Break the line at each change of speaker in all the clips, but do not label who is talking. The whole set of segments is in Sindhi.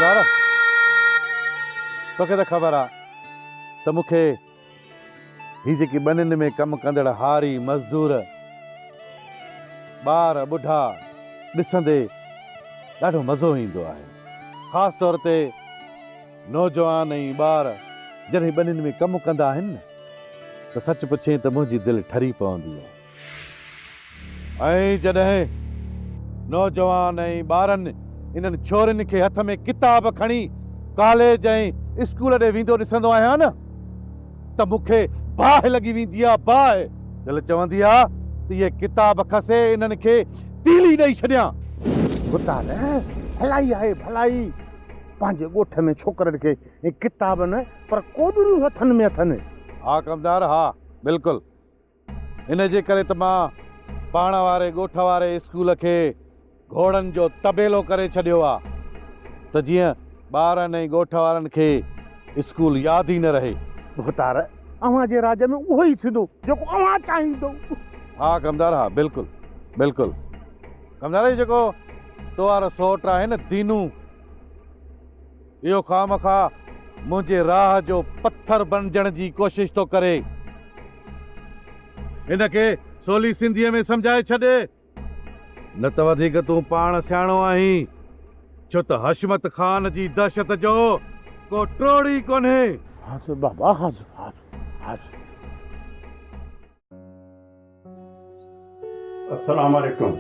ڪمدار، توکي ته خبر آ ته مون کي هي جيڪي ٻنين ۾ ڪم ڪندڙ هاري، مزدور، ٻار، ٻڍا ڏسندي ڏاڍو مزو ايندو آهي. خاص طور تي نوجوان ۽ ٻار جڏهن ٻنين ۾ ڪم ڪندا آهن نه ته سچ پڇين ته منهنجي دل ٺري پوندي آهي. ۽ جڏهن نوجوان ۽ ٻارن انهن ڇورين کي هٿ ۾ ڪتاب کڻي ڪاليج ۽ اسڪول ڏي ويندو ڏسندو آهيان نه ته مون کي باهه لڳي ويندي آ باهه. دل چوندي آ ته اهي ڪتاب کسي انهن کي تيلي ڏئي ڇڏيان.
ڀتار، ڀلائي آهي ڀلائي. پنهنجي ڳوٺ ۾ ڇوڪرن کي ڪتاب نه پر ڪوڏريون هٿن ۾ اٿن.
ها ڪمدار ها بلڪل. ان جي ڪري ته مان پاڻ واري ڳوٺ واري اسڪول کي گهوڙن جو طبيلو ڪري ڇڏيو آ ته جيئن ٻارن ۽ ڳوٺ وارن کي اسڪول ياد ئي نه رهي.
ڀوتار، اوهان جي راڄ ۾ اهو ئي ٿيندو جيڪو اوهان چاهيندؤ.
ها ڪمدار ها بلڪل بلڪل. ڪمدار هي جيڪو تو وارو سئوٽ آهي نه دينو. اهو خوامخواه منهنجي راهه جو پٿر بڻجڻ جي ڪوشش ٿو ڪري. هن کي سولي سنڌيء ۾ سمجهائي ڇڏ، نه ته وڌيڪ تون پاڻ سياڻو آهين، ڇو ته حشمت خان جي دهشت جو ڪو ٽوڙ ئي ڪونهي.
حاضر بابا حاضر حاضر حاضر.
السلام عليڪم.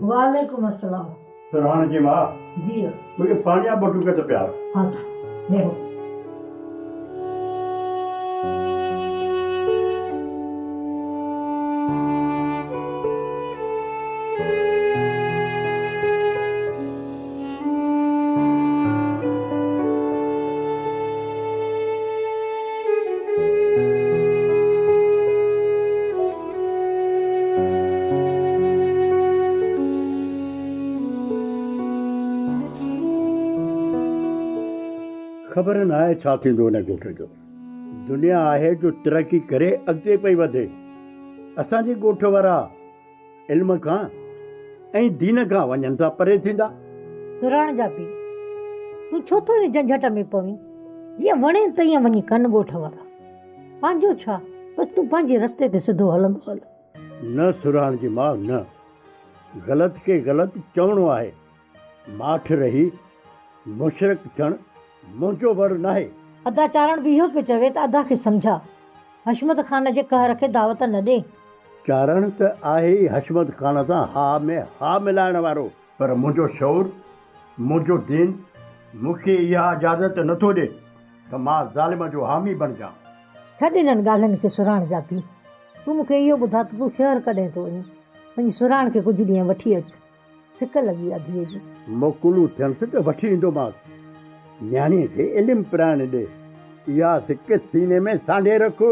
وعليڪم السلام.
سرهاڻ جي ماء.
جي.
مون کي پاڻي جا ٻه ٽوڪ ته پيار.
ها ويهو.
خبر ناهي ڇا ٿيندو هن ڳوٺ جو. دنيا آهي جو ترقي ڪري اڳتي پئي وڌي. اسان جي ڳوٺ وارا علم کان ۽ دين کان وڃن ٿا پري ٿيندا.
سرهاڻ جا پيء، تون ڇو ٿو ان جهنجهٽ ۾ پوين؟ جيئن وڻين تيئن وڃي ڪن ڳوٺ وارا. پنهنجو ڇا، بس تون پنهنجي رستي تي سڌو هلندو هل.
نه سرهاڻ جي ماء نه. غلط کي غلط چوڻو آهي. ماٺ رهي مشرڪ ٿيڻ منهنجو وڙ ناهي.
ادا چارڻ به اهو پيو چوي ته ادا کي سمجهاء. حشمت خان جي قهر کي دعوت نه ڏي.
چارڻ ته آهي ئي حشمت خان سان ها ۾ ها ملائڻ وارو. پر منهنجو شعور، منهنجو دين مون کي اها اجازت نه ٿو ڏي ته مان ظالم جو حامي بڻجان.
ڇڏ انهن ڳالهين کي سرهاڻ جاپي. تون مون کي اهو ٻڌاء ته تون شهر ڪڏهن ٿو وڃين؟ وڃي سرهاڻ کي ڪجهه ڏينهن وٺي اچ. سڪ لڳي آ ڌيء جي.
موڪلون ٿينس ته وٺي ايندومانس. نياڻيء کي علم پرائڻ ڏي. اها سڪ سيني ۾ سانڍي رک.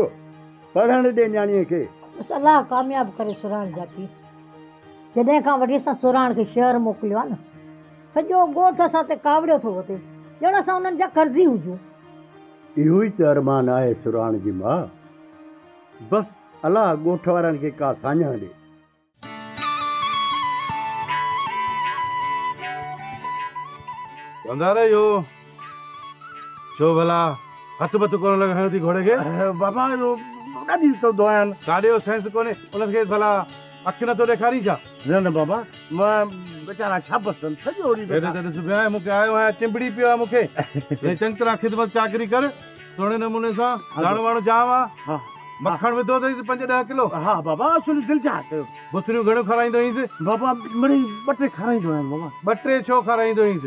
پڙهڻ ڏي نياڻيء کي.
بس الله ڪامياب ڪري سرهاڻ جا پيء. جڏهن کان وٺي اسان سرهاڻ کي شهر موڪليو آ نه، سڄو ڳوٺ اسان تي ڪاوڙيو ٿو وتي. ڄڻ اسان انهن جا قرضي هجون.
اهو ئي ته ارمان آهي سرهاڻ جي ماء. بس الله ڳوٺ وارن کي ڪا ساڃاهه ڏي.
ڪندا رهيو ڇو ڀلا هٿ بٿ ڪونه لڳايو ٿي گهوڙي کي؟
بابا اهو ڏاڍي چوندو آهيان.
ڪاڏي جو سينس ڪونهي ان کي ڀلا اک نٿو ڏيکارين ڇا؟
نه نه بابا مان ويچارا ڇا بسن سڄو ڏينهن
هيڏي ته ڏس پيو آهي مون کي آيو آهيان چنبڙي پيو آهي مون کي چڱي طرح خدمت چاڪري ڪر سهڻي نموني سان داڻو واڻو جام آ. مکڻ وڌو اٿئيس پنج ڏهه ڪلو.
ها بابا اصل دل چاهه ڪيو.
بسريون گهڻيون کارائيندو هئينس؟
بابا مڙئي ٻه ٽي کارائيندو آهيان بابا.
ٻه ٽي ڇو کارائيندو هئينس؟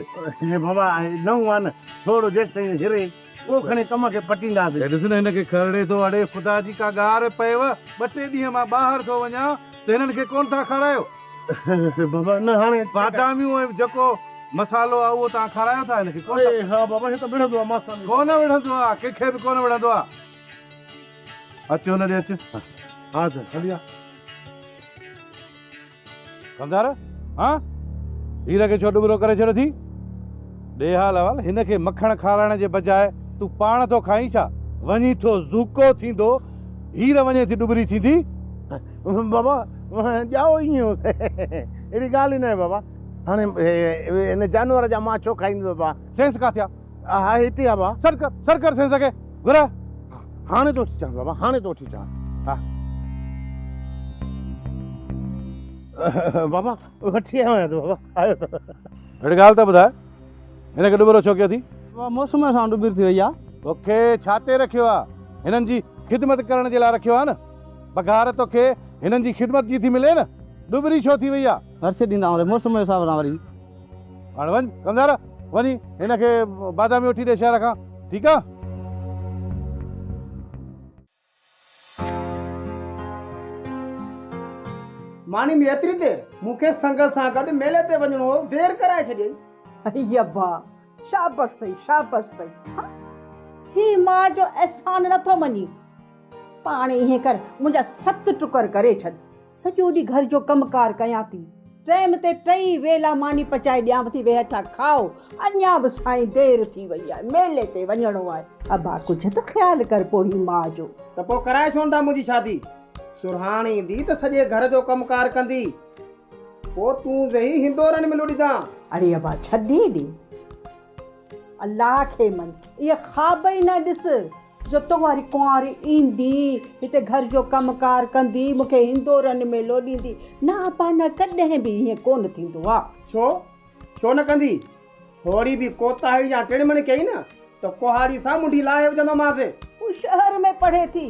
بابا نئون آهي نه ٿورو جيستائين هري پوء کڻي ڪم کي پٽينداسين.
هي ڏس نه هن کي کرڙي ٿو اڙي خدا جي ڪا گار پيو ٻه ٽي ڏينهن مان ٻاهر ٿو وڃان ته هنن کي ڪونه ٿا کارايو.
بابا نه هاڻي
باداميون ۽ جيڪو مصالحو آهي اهو توهان کارايو ٿا هن کي ڪونه ٿا.
ها بابا هي ته وڙهندو آهي مان سان.
ڪونه وڙهندو آهي ڪنهن کي به ڪونه وڙهندو آهي. اچ هن ڏي اچ.
ها سر.
هلي آ. ڪمدار، ها؟ هير کي ڇو ڏٻرو ڪري ڇڏيو ٿي؟ ڏي حال احوال، هن کي مکڻ کارائڻ جي بجاء تون پاڻ ٿو کائين ڇا؟ وڃي ٿو زوڪو ٿيندو، هير وڃي ٿي ڏٻري ٿيندي.
بابا، ڄائو ائين هوس. اهڙي ڳالهه ئي ناهي بابا. هاڻي هن جانور جا مان ڇو کائيندس بابا؟
سينس ڪاٿي آ؟
ها هتي آ بابا.
سڏ ڪر، سڏ ڪر سينس کي، گهراء.
هاڻي ٿو وٺي اچان بابا، هاڻي ٿو وٺي اچان. ها بابا وٺي آيو آهيان بابا، آيو ته.
هڪڙي ڳالهه ته ٻڌاء، هن کي ڏٻرو ڇو ڪيو اٿئي؟
بابا موسم سان ڏٻر ٿي وئي آ.
توکي ڇا تي رکيو آ؟ هنن جي خدمت ڪرڻ جي لاء رکيو آ نه؟ پگهار توکي هنن جي خدمت جي ٿي ملي نه؟ ڏٻري ڇو ٿي وئي آ؟
ورسي ڏيندا آهيون موسم جي حساب سان وري.
هاڻ وڃ ڪمدار، وڃي هن کي بادامي وٺي ڏي شهر کان، ٺيڪ آ؟
ماني ۾ ايتري دير؟ مون کي سنگت سان گڏ ميلي تي وڃڻو هو، دير ڪرائي ڇڏيئي.
ائي ابا، شابس اٿئي، شابس اٿئي. ها، هي ماء جو احسان نٿو مڃي. پاڻ ائين ڪر، منهنجا ست ٽڪر ڪري ڇڏ. سڄو ڏينهن گهر جو ڪم ڪار ڪيان ٿي. ٽيم تي ٽئي ويلا ماني پچائي ڏيانو ٿي، ويهه ٿا کائو. اڃا به سائين دير ٿي وئي آهي، ميلي تي وڃڻو آهي. ابا ڪجهه ته خيال ڪر پوڙهي ماء جو.
ته پوء ڪرائي ڇو نه ٿا منهنجي شادي؟ سرهاڻ ايندي ته سڄي گهر جو ڪم ڪار ڪندي. پوء تون ويهي هندورن ۾ لڏجان.
اڙي ابا ڇڏي ڏي. الله کي مڃ، اهي خواب ئي نه ڏس جو تو واري ڪنوار ايندي، هتي گهر جو ڪم ڪار ڪندي، مون کي هندورن ۾ لوڏيندي. نه ابا نه، ڪڏهن به ائين ڪونه ٿيندو آ.
ڇو؟ ڇو نه ڪندي؟ ٿوري به ڪوتاهي يا ٽڙمڻ ڪئي نه ته ڪهاڙي سان منڍي لاهي وجهندومانس.
هو شهر ۾ پڙهي ٿي،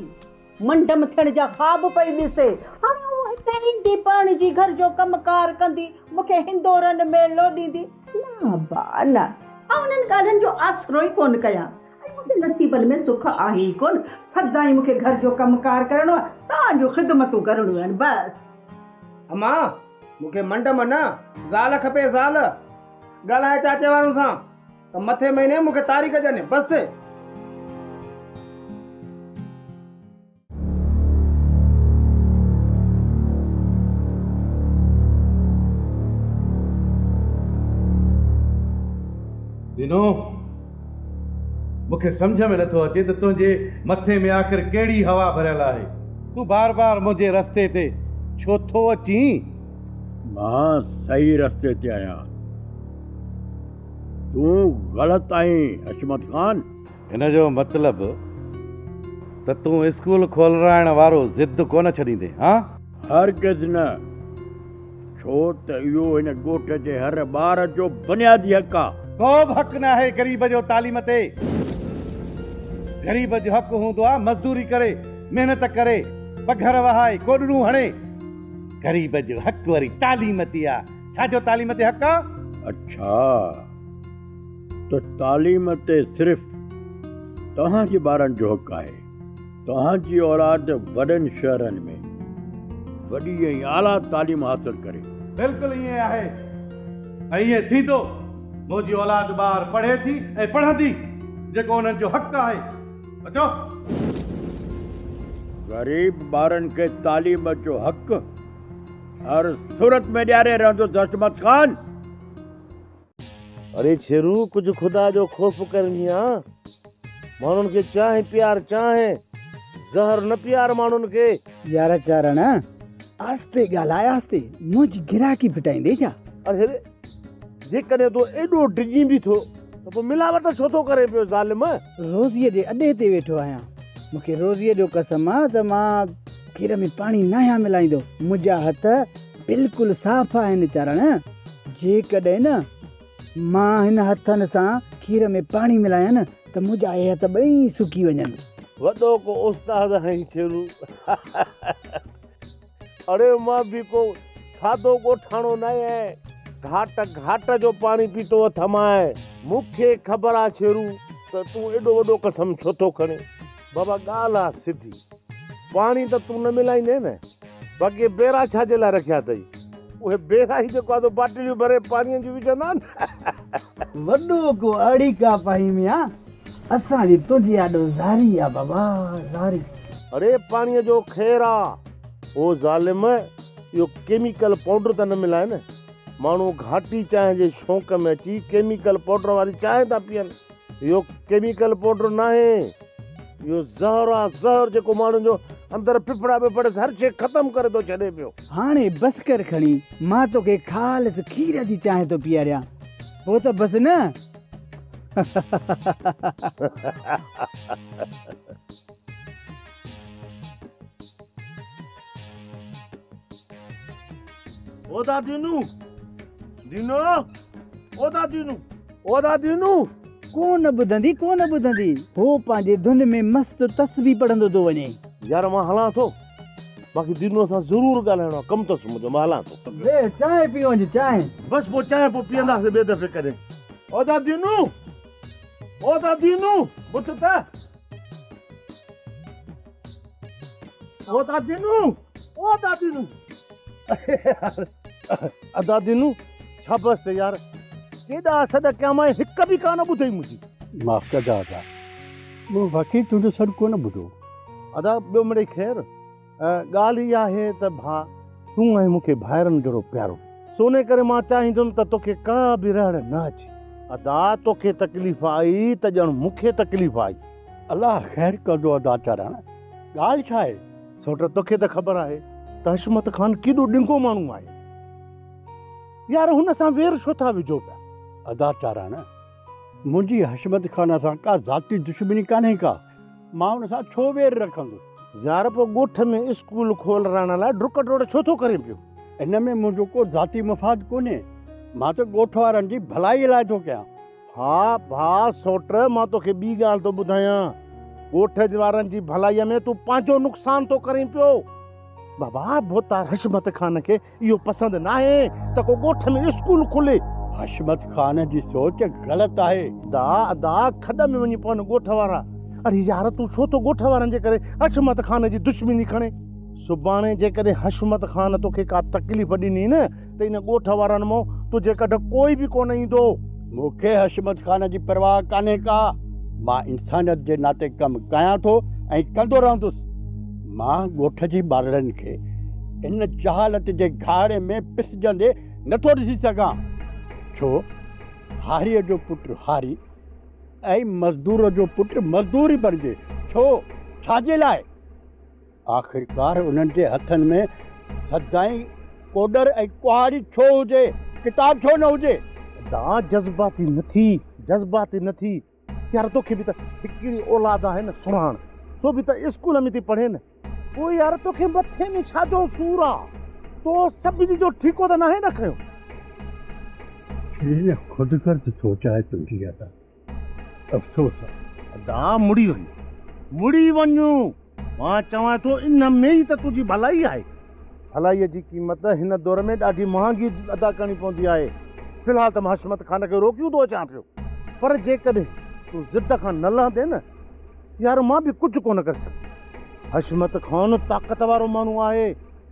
منڊم ٿيڻ جا خواب پئي ڏسي. هاڻي هوء هتي ايندي، پرڻجي، گهر جو ڪم ڪار ڪندي، مون کي هندورن ۾ لوڏيندي. نه ابا نه، آئون انهن ڳالهين جو آسرو ئي ڪونه ڪيان ۽ منهنجي نصيبن ۾ سک آهي ئي ڪونه. سدائين مون کي گهر جو ڪم ڪار ڪرڻو آهي، توهان جون خدمتون ڪرڻيون آهن، بس.
امان، مون کي منڊم نه، زال کپي زال. ڳالهاء چاچي وارن سان. ته مٿي مهيني مون کي تاريخ ڏين، بس.
دينو، مون کي سمجهه ۾ نٿو اچي ته تنهنجي مٿي ۾ آخر ڪهڙي هوا ڀريل آهي. تون بار بار منهنجي رستي تي ڇو ٿو اچين؟
مان صحيح رستي تي آهيان. تون غلط آهين حشمت خان.
هن جو مطلب ته تون اسڪول کولرائڻ وارو ضد ڪونه ڇڏيندين ها؟
هرگز نه، ڇو ته اهو هن ڳوٺ جي هر ٻار جو بنيادي حق آ.
ڪو به حق ناهي غريب جو تعليم تي. غريب جو حق هوندو آ مزدوري ڪري، محنت ڪري، پگهر وهائي، ڪوڏرون هڻي. غريب جو حق وري تعليم تي آ. ڇا جو تعليم تي حق آ؟
اڇا ته تعليم تي صرف توهان جي ٻارن جو حق آهي. توهان جي اولاد وڏن شهرن ۾ وڏي ۽ اعليٰ تعليم حاصل ڪري.
بلڪل ائين آهي ۽ ائين ٿيندو. منهنجي اولاد ٻاهر پڙهي ٿي ۽ پڙهندي جيڪو انهن جو حق آهي. اچو.
غريب ٻارن کي تعليم جو حق هر صورت ۾ ڏياري رهندس حشمت خان.
اڙي ڇيرو ڪجهه خدا جو خوف ڪرين ها، ماڻهن کي چانهه پيار چانهه، زهر نه پيار ماڻهن کي.
يار چارڻ آهستي ڳالهاء آهستي، منهنجي گراهڪي ڦٽائيندين ڇا؟
اڙي هيڏي جيڪڏهن تون ايڏو ڊڄين به ٿو ته پوء ملاوٽ ڇو ٿو ڪرين پيو ظالم؟
روزيء جي اڏي تي ويٺو آهيان، مون کي روزيء جو قسم آ ته مان کير ۾ پاڻي ناهيان ملائيندو. منهنجا هٿ بلڪل صاف آهن چارڻ، جيڪڏهن نه مان هن هٿن سان کير ۾ پاڻي ملايان نه ته منهنجا اهي هٿ ٻئي سڪي وڃن.
وڏو ڪو استاد آهين شيرو. اڙي مان به ڪو سادو ڳوٺاڻو ناهيان، گهاٽ گهاٽ جو پاڻي پيتو اٿمانء. مون کي خبر آ شيرو ته تون ايڏو وڏو قسم ڇو ٿو کڻين. بابا ڳالهه آ سڌي، پاڻي ته تون نه ملائيندين نه، باقي بيرا ڇا جي لاء رکيا اٿئي؟ اهي بيرا ئي جيڪو آ سو باٽليون ڀري پاڻيء جون وجهندا نه.
وڏو ڪو اڙيڪا پائين ميان، اسان جي تنهنجي آڏو زاري آ بابا زاري.
اڙي پاڻيء جو خير آ. او ظالم اهو ڪيميڪل پائوڊر ته نه ملائي نه. ماڻهو گهاٽي چانهه جي شوق ۾ اچي ڪيميڪل پائوڊر واري چانهه ٿا پيئن. اهو ڪيميڪل پائوڊر ناهي. اهو زهر آ زهر جيڪو ماڻهن جو اندر ڦڦڙا ٻڦڙ هر شيء ختم ڪري ٿو ڇڏي پيو.
هاڻي بس ڪر کڻي، مان توکي خالص کير جي چانهه ٿو پياريان، پوء ته بس نه.
او دا دينو، دينو، او دا دينو، او دا دينو.
ڪونه ٻڌندي، ڪونه ٻڌندي. هو پنهنجي ڌن ۾ مست تسبيح پڙهندو ٿو وڃي.
يار مان هلان ٿو، باقي دينوء سان ضرور ڳالهائڻو آهي، ڪم اٿس منهنجو، مان هلان ٿو.
ويهه چانهه پي وڃ، چانهه.
بس پوء چانهه پوء پيئنداسين ٻئي دفعي ڪڏهن. او دا دينو، او دا دينو، ٻڌ ته. او دا دينو، او دا دينو. ادا دينو، شابس ته يار، ڪيڏا سڏ ڪيامانء هڪ به ڪانه ٻڌئي منهنجي.
معاف ڪجا ادا، مون واقعي تنهنجو سڏ ڪونه ٻڌو.
ادا ٻيو مڙئي خير، ڳالهه اها آهي ته ڀاء تون آهين مون کي ڀائرن جهڙو پيارو، سو انهي ڪري مان چاهيندم ته توکي ڪا به رهڙ نه اچي. ادا توکي تڪليف آئي ته ڄڻ مون کي تڪليف آئي.
الله خير ڪندو ادا چرڻ، ڳالهه ڇا آهي؟
سوٽ توکي ته خبر آهي ته حشمت خان ڪيڏو ڏنگو ماڻهو آهي. يار هن سان وير ڇو ٿا وجهو پيا؟
ادا چارڻ، منهنجي حشمت خان سان ڪا ذاتي دشمني ڪانهي ڪا، مان ان سان ڇو وير رکندس؟
يار پوء ڳوٺ ۾ اسڪول کولرائڻ لاء ڊڪ ڊوڙ ڇو ٿو ڪرين پيو؟
ان ۾ منهنجو ڪو ذاتي مفاد ڪونهي، مان ته ڳوٺ وارن جي ڀلائي لاء ٿو ڪيان.
ها ڀاء سوٽ، مان توکي ٻي ڳالهه ٿو ٻڌايان، ڳوٺ وارن جي ڀلائيء ۾ تون پنهنجو نقصان ٿو ڪرين پيو. بابا ڀوتار حشمت خان کي اهو پسند ناهي ته ڪو ڳوٺ ۾ اسڪول کلي.
حشمت خان جي سوچ غلط آهي.
ادا ادا کڏ ۾ وڃي پون ڳوٺ وارا. اڙي يار تون ڇو ٿو ڳوٺ وارن جي ڪري حشمت خان جي دشمني کڻين. سڀاڻي جيڪڏهن حشمت خان توکي ڪا تڪليف ڏني نه ته ان ڳوٺ وارن مان تنهنجي ڪڍ ڪوئي به ڪونه ايندو.
مون کي حشمت خان جي پرواهه ڪانهي ڪا. مان انسانيت جي ناتي ڪم ڪيان ٿو ۽ ڪندو رهندس. مان ڳوٺ جي ٻارڙن کي ان جهالت جي گهاڙي ۾ پسجندي نٿو ڏسي سگهان. ڇو هاريء جو پٽ هاري ۽ مزدور جو پٽ مزدور ئي بڻجي؟ ڇو؟ ڇا جي لاء؟ آخرڪار انهن جي هٿن ۾ سدائين ڪوڏر ۽ ڪهاڙي ڇو هجي، ڪتاب ڇو نه هجي؟
ادا جذباتي نه ٿي، جذباتي نه ٿي. يار توکي به ته هڪڙي اولاد آهي نه سرهاڻ، سو به ته اسڪول ۾ ٿي پڙهي نه. پوء يار توکي مٿي ۾ ڇا جو سور آ؟ تو سڀني جو ٺيڪو ته ناهي نه کنيو.
ڪهڙي نه خود غرض سوچ آهي تنهنجي ادا. افسوس آ.
ادا مڙي وڃ، مڙي وڃ. مان چوان ٿو ان ۾ ئي ته تنهنجي ڀلائي آهي. ڀلائيء جي قيمت هن دور ۾ ڏاڍي مهانگي ادا ڪرڻي پوندي آهي. في الحال ته مان حشمت خان کي روڪيون ٿو اچان پيو، پر جيڪڏهن تون ضد کان نه لهندين نه يار مان به ڪجهه ڪونه ڪري سگهندس. حشمت خان طاقت وارو ماڻهو آهي،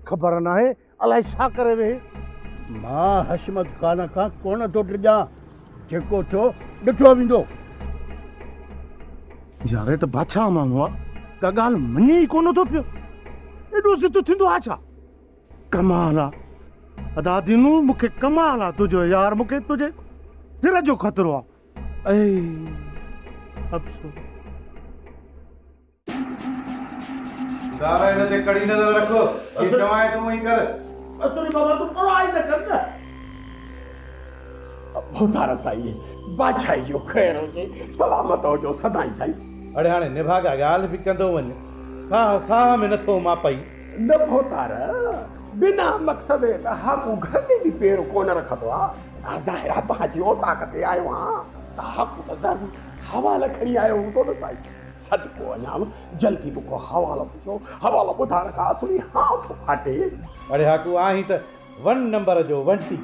خبر ناهي الائي ڇا ڪري ويهي.
مان حشمت خان کان ڪونه ٿو ڊڄان، جيڪو ٿيو ڏٺو ويندو.
يار هي ته بادشاهه ماڻهو آ، ڪا ڳالهه مڃي ئي ڪونه ٿو پيو. ايڏو ضد ٿيندو آ ڇا؟ ڪمال آ ادا دينو، مون کي ڪمال آ تنهنجو يار، مون کي تنهنجي سر جو خطرو آ. اي افسوس.
دارا هن تي ڪڙي نظر رک، جيئن چوانء تون ائين ڪر.
اسري بابا تون پرواهه ئي نه ڪر نه.
ڀوتار سائين بادشاهي جو خير هجي، سلامت هجو سدائين سائين.
اڙي هاڻي نڀاڳا ڳالهه به ڪندو وڃ، ساهه ساهه ۾ نٿو ماپئي.
نه ڀوتار، بنا مقصد جي ته هاڪو گهر تي به پير ڪونه رکندو آ. ظاهر آ توهان جي اوطاق تي آيو آهيان ته هاڪو ته ضرور حوالا کڻي آيو هوندو نه سائين. صدقو وڃان، جلدي مون کان حوالا پڇو، حوالا ٻڌائڻ کان اصلي هانء ٿو ڦاٽي.
اڙي هاڪو آهين ته ون نمبر جو ونٽي،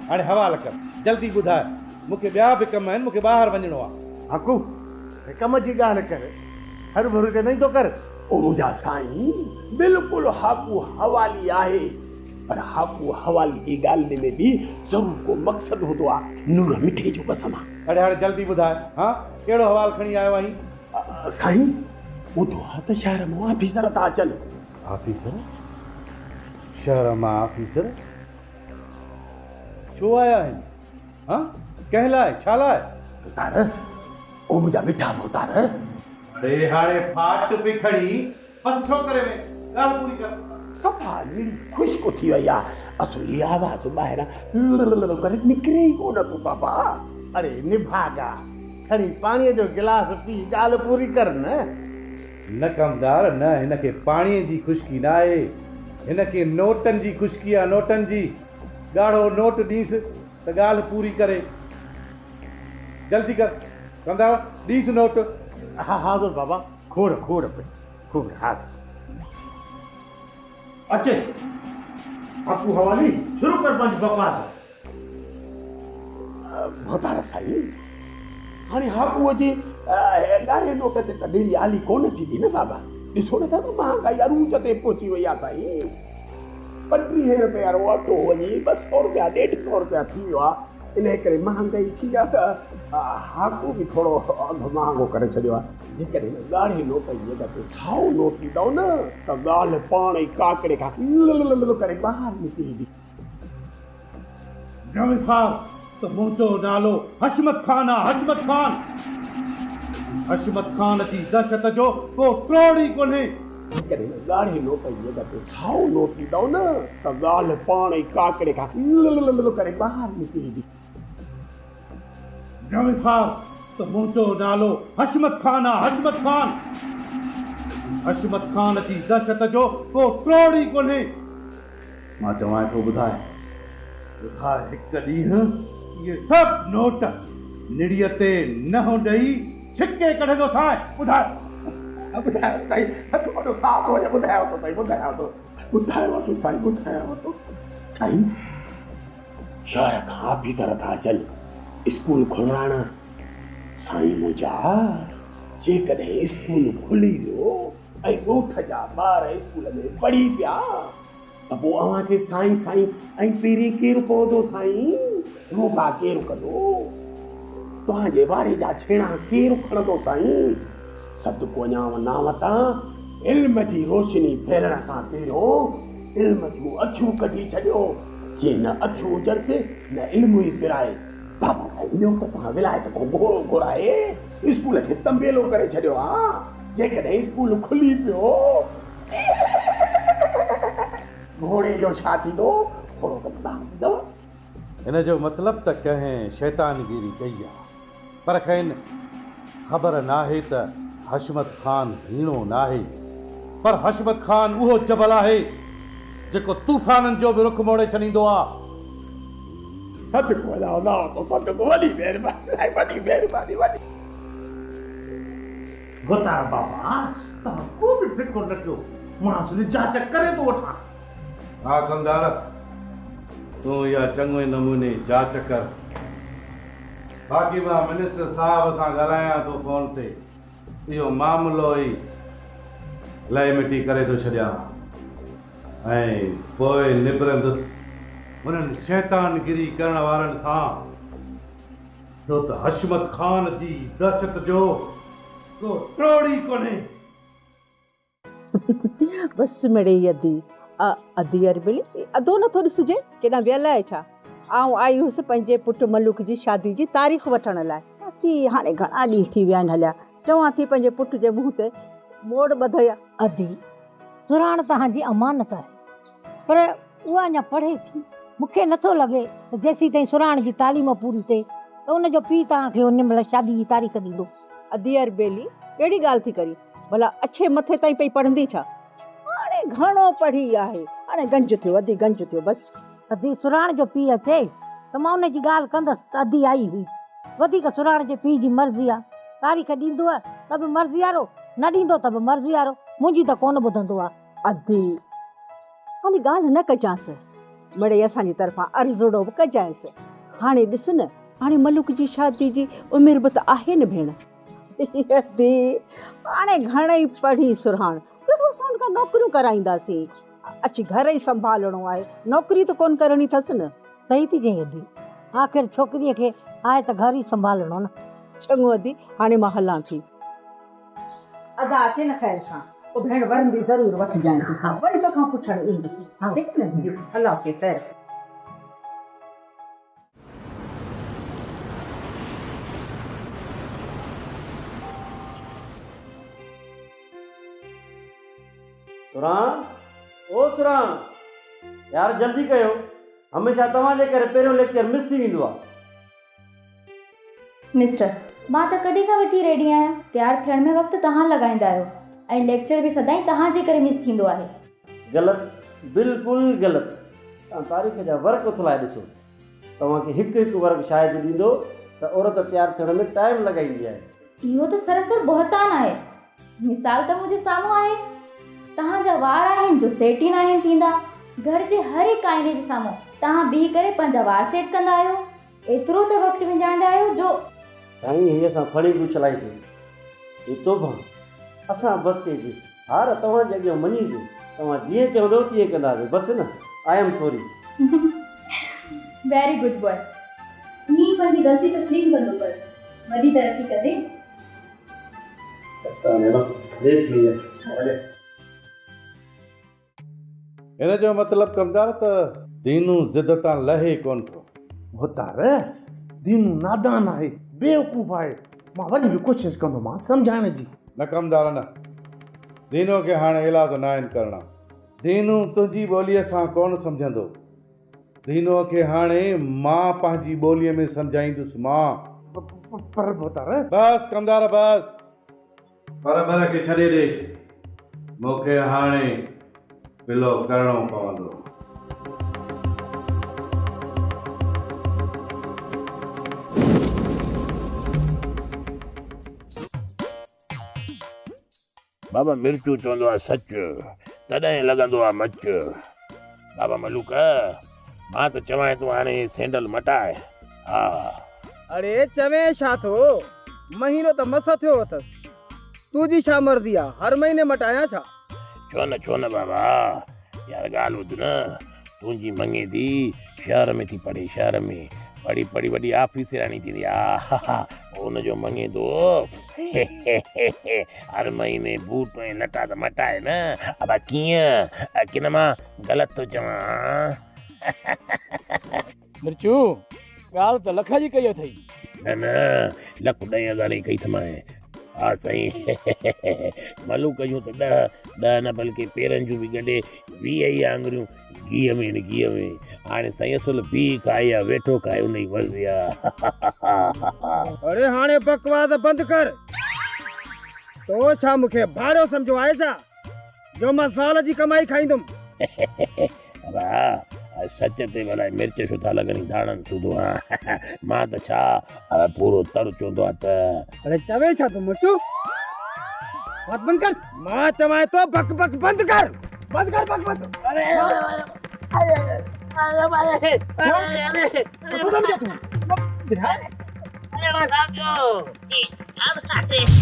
هاڻي حوالا ڪر، جلدي ٻڌاء، مون کي ٻيا به ڪم آهن، مون کي ٻاهر وڃڻو آهي.
هاڪو، هي ڪم جي ڳالهه ڪر، هر ڀر هتي نه ايندو ڪر.
او منهنجا سائين، بلڪل هاڪو حوالي آهي، پر هاڪو حوالي جي ڳالهين ۾ به ضرور ڪو مقصد هوندو آهي، نور مٺي جو قسم آ.
اڙي هاڻي جلدي ٻڌاء، ها، ڪهڙو حوال کڻي آيو آهين؟
سائين، ٻڌو آ ته شهر مان آفيسر ٿا اچن.
آفيسر؟ شهر مان آفيسر؟ ڇو آيا آهن؟ ها؟ ڪنهن لاء؟ ڇا لاء؟
ڀوتار، او منهنجا مٺا ڀوتار.
اڙي هاڻي ڦاٽ به کڻي بس ڇو ڪري وئين؟ ڳالهه پوري ڪر.
صفا نڙي خشڪ ٿي وئي آ. اصل هي آواز ٻاهران لڙ ڪري نڪري ئي ڪونه ٿو بابا.
اڙي نڀاڳا، کڻي پاڻيء جو گلاس پي ڳالهه پوري ڪر نه.
نه ڪمدار نه، هن کي پاڻيء جي خشڪي ناهي، هن کي نوٽن جي خشڪي آ، نوٽن جي. ڳاڙهو نوٽ ڏينس ته ڳالهه پوري ڪري. جلدي ڪر ڪمدار، ڏينس نوٽ.
ها حاضر بابا، کوڙ کوڙ پئي کوڙ حاضر. اچي آپو حوالي شروع ڪر پنهنجي بڪواس.
ڀوتار سائين، هاڻي هاڪوء جي ڳاڙهي نوٽ تي ته ڏڙي آلي ڪونه ٿيندي نه بابا. ڏسو نه ٿا ته مهانگائي عروج تي پهچي وئي آ سائين. 35 رپئي وارو اٽو وڃي 200 رپيا 150 رپيا ٿي ويو آ. انهيء ڪري مهانگائي ٿي آ ته هاڪو به ٿورو اگهه مهانگو ڪري ڇڏيو آ. جيڪڏهن هن ڳاڙهي نوٽ جي جڳهه تي سائو نوٽ ڏيندؤ نه ته ڳالهه پاڻ ئي ڪاڪڙي کان للللل ڪري ٻاهر نڪري ايندي.
نه وسار ته منهنجو نالو حشمت خان آ، حشمت خان! حشمت خان جي دهشت جو ڪو ٽوڙ ئي ڪونهي.
جيڪڏهن هن ڳاڙهي نوٽ جي جڳهه تي سائو نوٽ ڏيندؤ نه ته ڳالهه پاڻ ئي ڪاڪڙي کان للللل ڪري ٻاهر نڪري ايندي.
نه وسار ته منهنجو نالو حشمت خان آ، حشمت خان! حشمت خان جي دهشت جو ڪو ٽوڙ ئي ڪونهي. مان چوانء ٿو ٻڌاء، ٻڌاء هڪ ڏينهن اهي سڀ نوٽ نڙيء تي ننهن ڏئي ڇڪي ڪڍندوسانء، ٻڌاء.
ٻڌايان ٿو سائين، هٿ وڏو ساهه ٿو وڃي، ٻڌايان ٿو سائين، ٻڌايان ٿو، ٻڌايان ٿو سائين، ٻڌايان ٿو سائين. شهر کان آفيسر ٿا اچن اسڪول کولرائڻ، سائين منهنجا جيڪڏهن اسڪول کلي ويو ۽ ڳوٺ جا ٻار اسڪول ۾ پڙهي پيا ته پوء اوهان کي سائين سائين ۽ پيرين ڪير پوندو سائين؟ روبا ڪير ڪندو؟ توهان جي واڙي جا ڇيڻا ڪير کڻندو سائين؟ صدقو وڃانء نانء تان علم جي روشني ڦهلڻ کان پهريون علم جون اکيون ڪڍي ڇڏيو، جي نه اکيون هجنس نه علم ئي پرائي. بابا سائين ٻيو ته توهان ولايت کان گهوڙو گهرائي اسڪول کي تنبيلو ڪري ڇڏيو آ. جيڪڏهن اسڪول کلي پيو گهوڙي جو ڇا ٿيندو؟ ٿورو ته ٻڌاء.
هن جو مطلب ته ڪنهن شيطانگيري ڪئي آ، پر کين خبر ناهي ته حشمت خان هيڻو ناهي، پر حشمت خان اهو جبل آهي، جيڪو طوفانن جو به رخ موڙي ڇڏيندو آ.
صدقو الله ناتو صدقو وڏي مهرباني سائين وڏي مهرباني وڏي.
ڀوتار بابا توهان ڪو به فڪر نه ڪيو مان سڄي جاچ ڪري ٿو وٺان.
ها ڪمدار تون اها چڱي نموني جاچ ڪر باقي مان منسٽر صاحب سان ڳالهايان ٿو فون تي اهو معاملو ئي لئي مٽي ڪري ٿو ڇڏيان ۽ پوء نبرندس انهن شيطان گري ڪرڻ وارن سان. ڇو ته حشمت خان جي دهشت جو ڪو ٽوڙ ئي ڪونهي.
بس مڙئي ادي. ادي اربلي، ادو نٿو ڏسجي، ڪيڏانهن ويل آهي ڇا؟ آئون آئي هيس پنهنجي پٽ ملوڪ جي شادي جي تاريخ وٺڻ لاء. ادي، هاڻي گهڻا ڏينهن ٿي ويا آهن هليا. چوان ٿي پنهنجي پٽ جي منهن تي موڙ ٻڌيا.
ادي، سرهاڻ توهان جي امانت آهي. پر اها اڃا پڙهي ٿي. مون کي نٿو لڳي ته جيسيتائين سرهاڻ جي تعليم پوري ٿئي ته ان جو پيء توهان کي ان مهل شادي جي تاريخ ڏيندو.
ادي اربيلي، ڪهڙي ڳالهه ٿي ڪرين؟ ڀلا اڇي مٿي تائين پئي پڙهندي ڇا؟ هاڻي گهڻو پڙهي آهي. هاڻي گنج ٿيو ادي گنج ٿيو بس.
ادي سرهاڻ جو پيء اچي ته مان ان جي ڳالهه ڪندس ته ادي آئي هئي. وڌيڪ سرهاڻ جي پيء جي مرضي آ. تاريخ ڏيندو ته به مرضي وارو، نه ڏيندو ته به مرضي وارو. منهنجي ته ڪونه ٻڌندو آ.
ادي، هالي ڳالهه نه ڪجانس، مڙئي اسان جي طرفان عرضڙو به ڪجانس. هاڻي ڏس نه، هاڻي ملوڪ جي شادي جي عمر به ته آهي نه ڀيڻ. ادي، هاڻي گهڻئي پڙهي سرهاڻ، ٻيو اسان هن کان نوڪريون ڪرائينداسين. اچي گهر ئي سنڀالڻو آهي، نوڪري ته ڪونه ڪرڻي اٿس نه.
صحيح ٿي چئين ادي، آخر ڇوڪريء کي آهي ته گهر ئي سنڀالڻو نه.
چڱو ادي، هاڻي مان هلان ٿي. ادا اچي نه خير سان. پوء ڀيڻ ورندي ضرور وٺجانء. وري توکان پڇڻ ايندس. ٺيڪ نه ڌيء. الله کي خير.
सुराण, ओ सुराण, यार जल्दी कयो, हमेशा तव्हांजे करे पहिरियों लेक्चर मिस थी वेंदो आहे।
मिस्टर, मां त कॾहिं खां वठी रेडी आहियां। तयारु थियण में वक़्तु तव्हां लॻाईंदा आहियो ऐं लेक्चर बि सदाईं तव्हांजे करे मिस थींदो आहे।
ग़लति, बिल्कुलु ग़लति। तव्हां तारीख़ जा वर्क उथलाए ॾिसो, तव्हांखे हिकु हिकु वर्क शाहिद ॾींदो त औरत तयारु थियण में टाइम लॻाईंदी आहे।
इहो त सरासर बहतान आहे। मिसाल त मुंहिंजे साम्हूं आहे। तव्हांजा वार आहिनि जो सेट ई न आहिनि थींदा। घर जे हर हिकु आइने जे साम्हूं तव्हां बीह करे पंहिंजा वार सेट कंदा आहियो। एतिरो त वक़्तु विञाईंदा आहियो जो
साईं हीअ असां खणी बि उछलाईसीं। ही तोबा, असां बसि कईसीं। हार तव्हांजे अॻियां मञीसीं। तव्हां जीअं चवंदव तीअं कंदासीं। बसि न, I am sorry.
Very good boy. ईअं ई पंहिंजी ग़लती तस्लीम कंदो कर, वॾी तरक़ी कंदे।
लेट थी वियो।
हिन जो मतिलबु कमदार त दीनू ज़िद तां लहे कोन थो।
भोतार, दीनू नादान आहे, बेवकूफ़ आहे। मां वरी बि कोशिशि कंदोमांसि सम्झाइण जी।
न कमदार न, दीनू खे हाणे इलाज न आहिनि करणा। दीनू तुंहिंजी ॿोलीअ सां कोन सम्झंदो। दीनू खे हाणे मां पंहिंजी ॿोलीअ में सम्झाईंदुसि मां।
पर भोतार,
बसि कमदार बसि, पर बर खे छॾे ॾे। मूंखे हाणे बिलो करणो पवंदो।
बाबा मिर्चू चवंदो आहे सच, तॾहिं लॻंदो आहे मच। बाबा मलूक, मां त चवां थो हाणे सैंडल मटाए। हा,
अड़े चवे छा थो, महीनो त मस थियो अथसि। तुंहिंजी छा मर्ज़ी आहे, हर महीने मटायां छा?
छो न बाबा, यार ॻाल्हि ॿुध न। तुंहिंजी मङे थी शहर में थी पढ़े, शहर में पढ़ी पढ़ी वॾी ऑफिसराणी थींदी आहे। हुनजो मङे थो हर महीने बूट ऐं लटा त मटाए न। अबा कीअं किन मां ग़लति थो चवां?
मिर्चू, ॻाल्हि त लख जी कई अथई।
न न, 1,10,000 जी कई अथमांइ। हा साईं, मलूक जूं त 10 10 न बल्कि पेरनि जूं बि ॻंढे 20 ई आङुरियूं घीअ में आहिनि, घीअ में। हाणे साईं असुलु बीह खाए या वेठो खाए, उन जी मर्ज़ी आहे।
अरे हाणे बकवास बंदि कर। तो छा मूंखे भाड़ो सम्झो आहे छा जो मां साल जी कमाई खाईंदुमि?
वाह, सच ते भला मिर्च छो था लॻनि धाणनि सुधो। हा, मां त छा पूरो तर चवंदो आहे त।
अरे चवे छा तूं मिर्चू, बात बंद कर। मां चवां थो बक बक बंद कर, बंद कर बक बक। अरे अरे अरे अरे अरे तू।